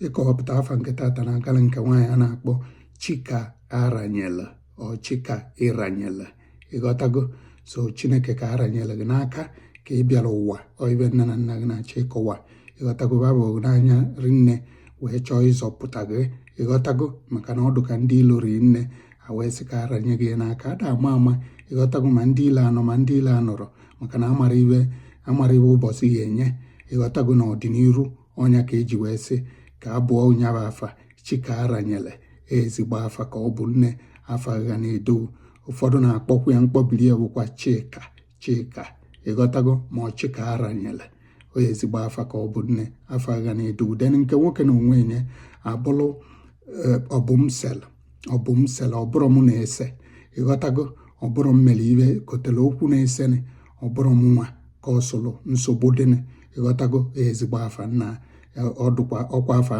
Ịkọwapụta afa nke tata na-agala nke nwaanyị a na-akpọ Chika Aranyela ọ Chika Ịranyela, ịghọtago? So Chineke ka aranyela gị n'aka ka ị bịara ụwa. Ọ ibe nne na nna gị na-achọ ịkọwa, ịghọtago? Babụ n'anya rinne wee chọọ ịzọpụta gị, ịghọtago? Maka na ọ dụ ka ndị ilo ri nne a wee sị ka aranye gị n'aka. Ada ama ama, ịghọtago? Ma ndị ile anọ ma ndị ile anọrọ, maka na amara ibe amara ibe ụbọchị ya enye, ịghọtago? Na ọdịnihu ọnya ka eji wee sị ka abụọ nyaba afa Chika Aranyele. Ezigbo afa ka ọ bụ, nne. Afa gha na-edo. Ụfọdụ na-akpọkwa ya mkpọbiri ya bụkwa Chika, Chika, ịghọtago? Ma ọ Chika Aranyele. O ezigbo afa ka ọ bụ, nne. Afa gha na-edo. Then nke nwoke na onwe nye abụlụ ọbụmsel, ọbụmsel. Ọbụrụ m na-ese, ịghọtago? Ọbụrụ m mere ibe kotere okwu na-eseni, ọbụrụ m nwa ka ọ sụlụ nsogbu dịnị, ịghọtago? Ezigbo afa nna. Ọ dụkwa ọkwa afa.